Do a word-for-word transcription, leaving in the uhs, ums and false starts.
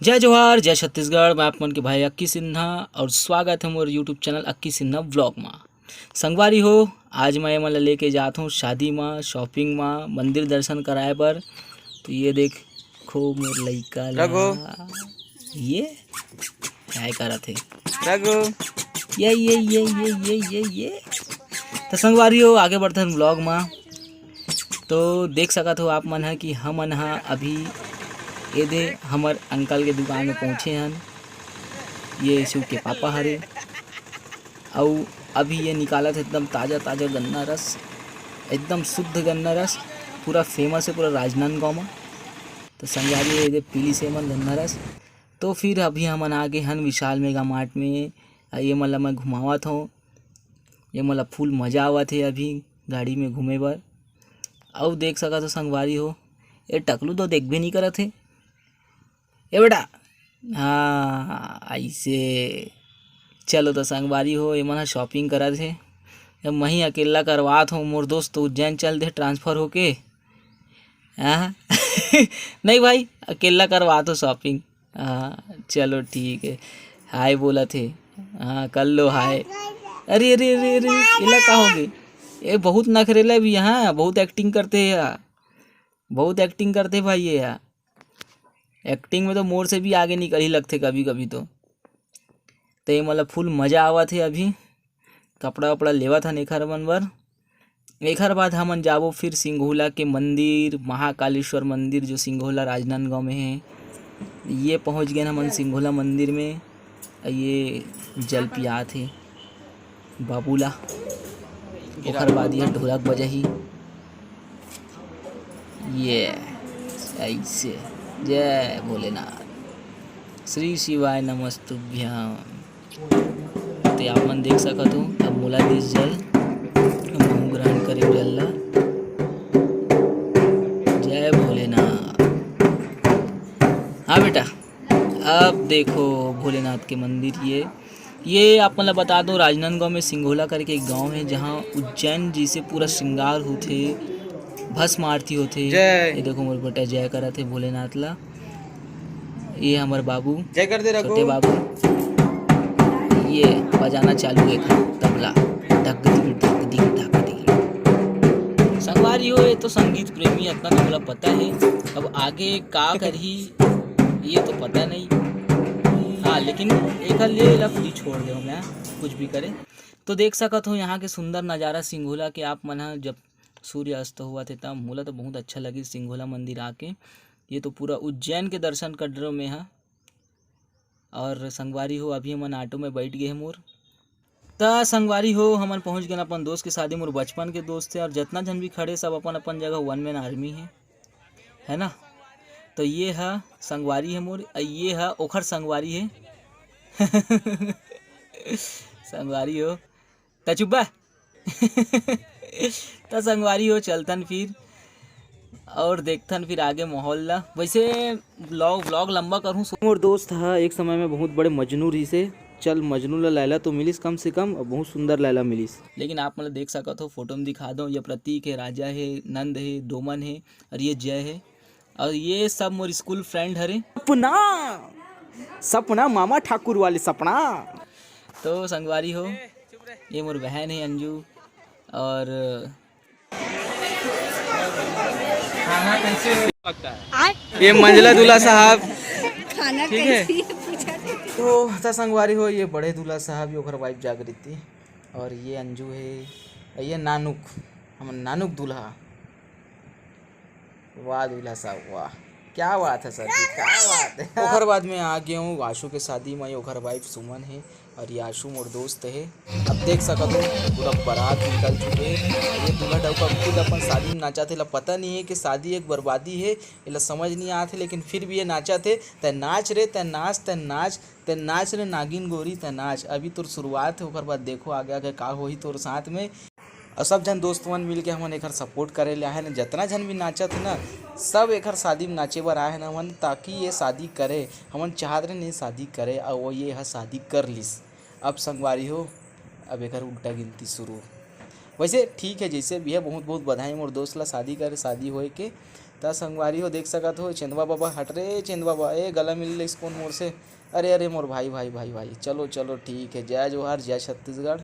जय जोहार, जय छत्तीसगढ़। मैं आप मन के भाई अक्की सिन्हा और स्वागत है मोर YouTube चैनल अक्की सिन्हा व्लॉग मा। संगवारी हो, आज मैं ये मन ला लेके जात हूँ शादी मा, शॉपिंग मा, मंदिर दर्शन कराए बर। तो ये देखो मोर लइका ला। रघु। ये काय करत हे? रघु। ये, ये, ये, ये, ये, ये, ये। तो संगवारी हो, आगे बढ़थन व्लॉग मा। तो देख सकत हो आप मन ह कि हमन ह अभी एदे हमर अंकल के दुकान में पहुँचे हन। ये शिव के पापा हरे, अउ अभी ये निकालत हे एकदम ताज़ा ताज़ा गन्ना रस, एकदम शुद्ध गन्ना रस, पूरा फेमस है पूरा राजनांदगांव में। तो संगवारी हो, एदे पीली सेमन गन्ना रस। तो फिर अभी हमन आ गे हन विशाल मेगा मार्ट में। आ, ये मन ला मैं घुमावत हूँ, ये मन ला फुल मजा आवत हे अभी गाड़ी में घूमे बर। अउ देख सकत हो संगवारी हो, ये टकलू तो देखबे नहीं करत हे। ए बेटा, हाँ, ऐसे। चलो तो संगवारी हो, ये मन ह शॉपिंग करत हे। अब मैं ही अकेला करवात हूँ, मोर दोस्त तो उज्जैन चल दे ट्रांसफ़र होके। हाँ। नहीं भाई, अकेला करवात हूँ शॉपिंग। हाँ, चलो ठीक है। हाय बोलत हे। हाँ, कर लो हाय। अरे, अरे, अरे, अरे, एला का हो गे? ये बहुत नखरेला भी, हाँ, बहुत एक्टिंग करते हैं यार। बहुत एक्टिंग करते भाई ये यार। एक्टिंग में तो मोर से भी आगे निकल ही लगथे कभी-कभी तो। तो ये मतलब फुल मजा आवत हे अभी। कपड़ा वपड़ा लेवत हन एखर मन बर। एखर बाद हमन जाबो फिर सिंघोला के मंदिर, महाकालेश्वर मंदिर, जो सिंघोला राजनांदगांव में हे। ये पहुंच गेन हमन सिंघोला मंदिर में। ये जल पियात हे बाबू ला। ओखर बाद ये ढोलक बजाही। ये ऐसे। जय भोलेनाथ। श्री शिवाय नमस्तुभ्यम। तो आप मन देख सकत हो, अब मोला दिस जल, अब हम ग्रहण करे जल ला। जय भोलेनाथ। हाँ बेटा, अब देखो भोलेनाथ के मंदिर ये। ये आप मन ला बता दो, राजनांदगांव में सिंघोला करके एक गांव है, जहां उज्जैन जैसे पूरा श्रृंगार होथे, भस्म आरती होथे। जय। ये देखो मोर बेटा जय करत हे भोलेनाथ ला। ये हमर बाबू, जय कर दे रघु। छोटे बाबू, ये बजाना चालू है तबला, धक धिक, धक धिक, धक धिक। संगवारी हो, ये तो संगीत प्रेमी, इतना तो मोला पता है। अब आगे का करही, ये तो पता नहीं। हाँ, लेकिन एक लिए ला फ्री छोड़ दे मैं, कुछ भी करे। तो देख सकत हो यहाँ के सुंदर नज़ारा सिंघोला के आप मन ह, जब सूर्य अस्त हुआ थे तब। मोला तो बहुत अच्छा लगी सिंघोला मंदिर आके। ये तो पूरा उज्जैन के दर्शन कर रहे हो मैं हा। और संगवारी हो, अभी हमन ऑटो में बैठ गए हैं मोर। त संगवारी हो, हमन पहुंच गए अपन दोस्त के शादी। मोर बचपन के दोस्त थे और जितना झन भी खड़े, सब अपन अपन जगह वन मैन आर्मी है, है ना। तो ये है संगवारी है मोर, अ, ये है ओखर संगवारी है। संगवारी हो, त चुप बा। त संगवारी हो, चलथन फिर और देखथन फिर आगे माहौल ला। वैसे व्लॉग, व्लॉग लंबा करहूँ। मोर दोस्त ह एक समय में बहुत बड़े मजनू रहिसे। चल, मजनू ला लैला तो मिलिस कम से कम, और बहुत सुंदर लैला मिलिस। लेकिन आप मन ला देख सकत हो, फोटो में दिखा दो, ये प्रतीक है, राजा है, नंद है, डोमन है और ये जय है। और ये सब मोर स्कूल फ्रेंड हरे। सपना, सपना, मामा ठाकुर वाले सपना। तो संगवारी हो, ये मोर बहन है अंजू। और खाना कैसे लगता है? ये मंझला दूल्हा साहब। खाना ठीक है। कैसे है पूछा था? तो, त संगवारी हो, ये बड़े दूल्हा साहब, ये ओकर वाइफ जागृति, और ये अंजू है, ये नानुक, हम नानुक दूल्हा। वाह दूल्हा साहब, वाह, क्या बात है सर जी, क्या बात है। ओकर बाद में आ गया हूँ आशु के शादी में, ओकर वाइफ सुमन है और ये आशु मोर दोस्त है। अब देख सकत हो, पूरा बारात निकल चुके हैं। ये दूल्हा डौका खुद अपन शादी में नाचा थे, ला पता नहीं है कि शादी एक बर्बादी है, एला समझ नहीं आते, लेकिन फिर भी ये नाचा थे। तै नाच रे, तै नाच, तै नाच, तै नाच रे नागिन गोरी, तै नाच। अभी तोर शुरुआत है, ओकर बाद देखो आगे आगे का होही तोर साथ में। और सब झन दोस्त मन मिल के हमन एकर सपोर्ट करे ले आहे न, जतना झन भी नाचत हे न, सब एकर शादी में नाचे बर आए हे न हमन, ताकि ये शादी करे। हमन चाहत रहे नहीं शादी करे, और वो ये ह शादी कर लिस। अब संगवारी हो, अब एकर उल्टा गिनती शुरू। वैसे ठीक है, जैसे भी है, बहुत बहुत बधाई मोर दोस्त ला शादी करे, शादी होए के। त संगवारी हो, देख सकत हो, चेंदवा बाबा, हट रे चेंदवा बाबा, ए, गला मिल लेस कोन मोर से। अरे, अरे, मोर भाई, भाई, भाई, भाई, चलो, चलो, ठीक है, जय जोहार, जय छत्तीसगढ़।